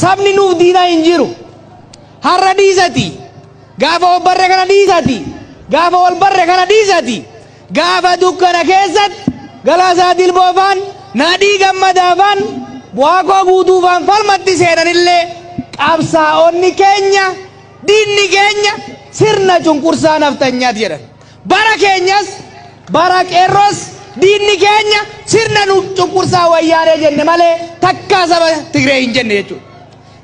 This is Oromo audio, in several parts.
Sabni nuuf diinaa hin jiru. Har'a dhiisati. Gaafa wal barre kana dhiisati. Gaafa wal barre kana dhiisati. Gaafa dukkana keessatti Galaasaa Dilboofaan, Nadhii Gammadaafaan, Waaqoo Guutuufaan falmatti seenanillee qabsaa'onni keenya, diinni keenya sirna cunqursaa naftanyaati jedhan. Bara keenyas, bara qeerroos, diinni keenya sirna nu cunqursaa Wayyaanee jenne malee takkaa saba Tigree hin jenne jechuudha.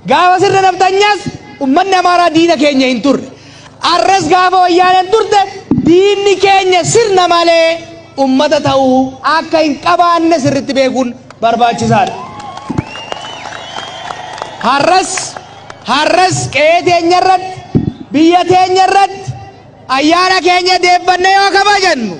Gaafa sirna naftanyaas ummanni Amaaraa diina keenya hin turre. Arras gaafa Wayyaaneen turte diinni keenya sirna malee ummata ta'uu akka hin qabaanne sirritti beekuun barbaachisaadha. Har'as qe'ee teenya irratti, biyya teenya irratti ayyaana keenya deeffannee yoo kabajannu,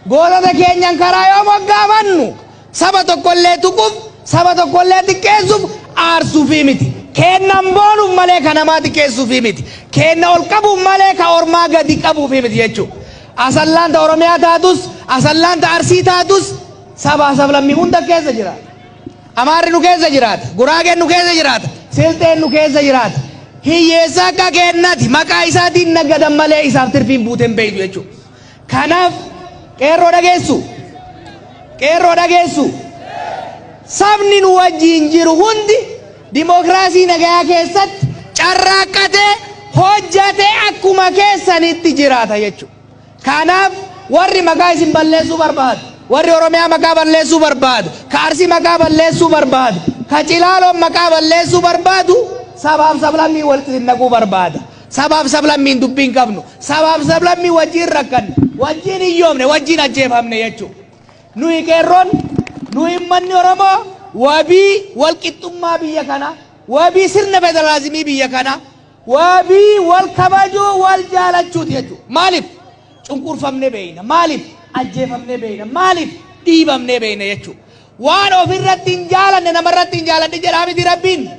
gootota keenyan karaa yoo moggaafannu, saba tokkollee tuquuf, saba tokkollee xiqqeessuuf, aarsuufii miti. Kennan boonuuf malee ka namaa xiqqeessuufii miti. Kenna ol qabuuf malee ka ormaa gadi qabuufii miti jechuudha. Asallaan ta Oromiyaa taatus, Asallaan ta Arsii taatus, sabaa sablammii hunda keessa jiraata. Amaarri nu keessa jiraata, Guraageen nu keessa jiraata, Silxeen nu keessa jiraata. Hiyyeessa akka kennati maqaa isaatiin nagadan malee isaaf tirfiin buuteen beeytu jechuudha. Kanaaf qeerroo dhageessu, qeerroo dhageessu, sabni nu wajjiin jiru hundi dimookiraasii nagayaa keessatti carraaqqatee hojjatee akkuma keessanitti jiraata jechuudha. Kanaaf warri maqaa isin balleessuu barbaadu, warri Oromiyaa maqaa balleessuu barbaadu, ka Arsii maqaa balleessuu barbaadu, ka Cilaaloon maqaa balleessuu barbaadu, sabaaf sablammii walitti isin naquu barbaada. Sabaaf sablammiin dubbii hin qabnu, sabaaf sablammii wajjin rakkanne, wajjin hiyyoomne, wajjin ajjeefamne jechuudha. Nuyi qeerroon, nuyi uummanni Oromoo wabii walqixxummaa biyya kanaa, wabii sirna federaalizimii biyya kanaa, wabii wal kabajuu, wal jaalachuuti jechuudha. Maaliif? Cunqurfamnee beeyna. Maaliif? Ajjeefamnee beeyna. Maaliif? Dhiibamnee beeyna jechuudha. Waan ofirratti hin jaalanne namarratti hin jaalanne jedhaa miti Rabbiin.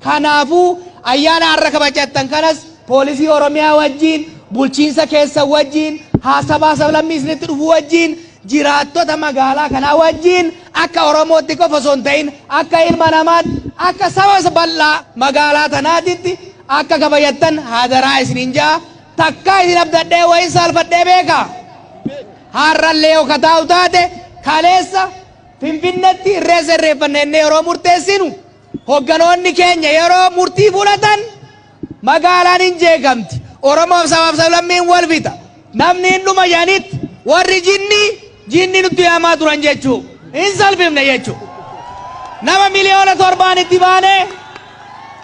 Kanaafuu ayyaana har'a kabajattan kanas poolisii Oromiyaa wajjin, bulchiinsa keessa wajjin, haasabaa sablammii isinitti dhufu wajjin, jiraattota magaalaa kanaa wajjin akka Oromootti qofa osoo hin ta'in akka ilma namaatti, akka saba bal'aa magaalaa tanaatitti akka kabajattan hadaraa isiniin ja'a. Takkaa isin abdadhee wayin saalfadhee beekaa? Har'allee yoo kataa'u taate, kaleessa Finfinneetti irreessa irreeffanne jennee yeroo murteessinu, hogganoonni keenya yeroo murtii fudhatan magaalaan hin jeeqamti. Oromoof sabaaf sablammiin wal fixa. Namni hin dhuma jedhanitti warri jinni nutti yaamaa turan jechuu. Hin salphifne jechuu. Nama 7 miliyoonaan itti baanee,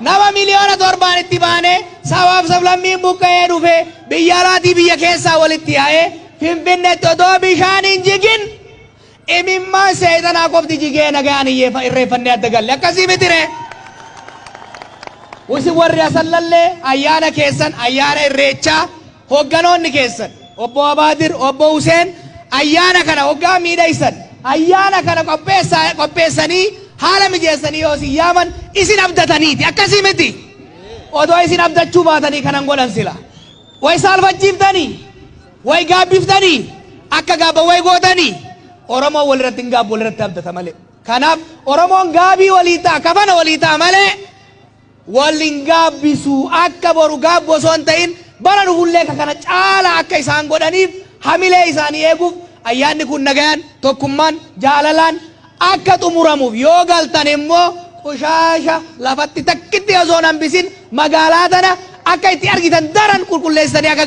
nama 7 miliyoonaan itti baanee, sabaaf sablammiin buqqa'ee dhufe, biyya alaatii biyya keessaa walitti yaa'ee Finfinneetti otoo bishaan hin jigin, imimmaan seexanaa qofti jigee nagaan irreeffannee adda galle. Akkasii mitire? Isin warri Asallallee ayyaana keessan, ayyaana irreechaa, hogganoonni keessan obbo Abaadir, obbo Huseen, ayyaana kana hoggaa miidhaysan, ayyaana kana qopheessanii haala mijeessanii yoo isin yaaman isin abdataniiti. Akkasii miti? Odoo isin abdachuu baatanii kanan godhan sila way saalfachiiftanii, way gaabbiftanii, akka gaabba way gootanii. Oromoon walirratti hin gaabbu, walirratti abdata malee. Kanaaf Oromoon gaabii walii ta'a, kafana walii ta'a malee waliin gaabbisu. Akka boru gaabbu osoo hin ta'in bara dhufullee ka kana caala akka isaan godhaniif, hamilee isaanii eeguuf, ayyaanni kun nagayaan, tokkummaan, jaalalaan akka xumuramuuf, yoo galtan immoo qushaasha lafatti takkitti osoo hin hambisin magaalaa tana akka itti argitan daran qulqulleessitanii akka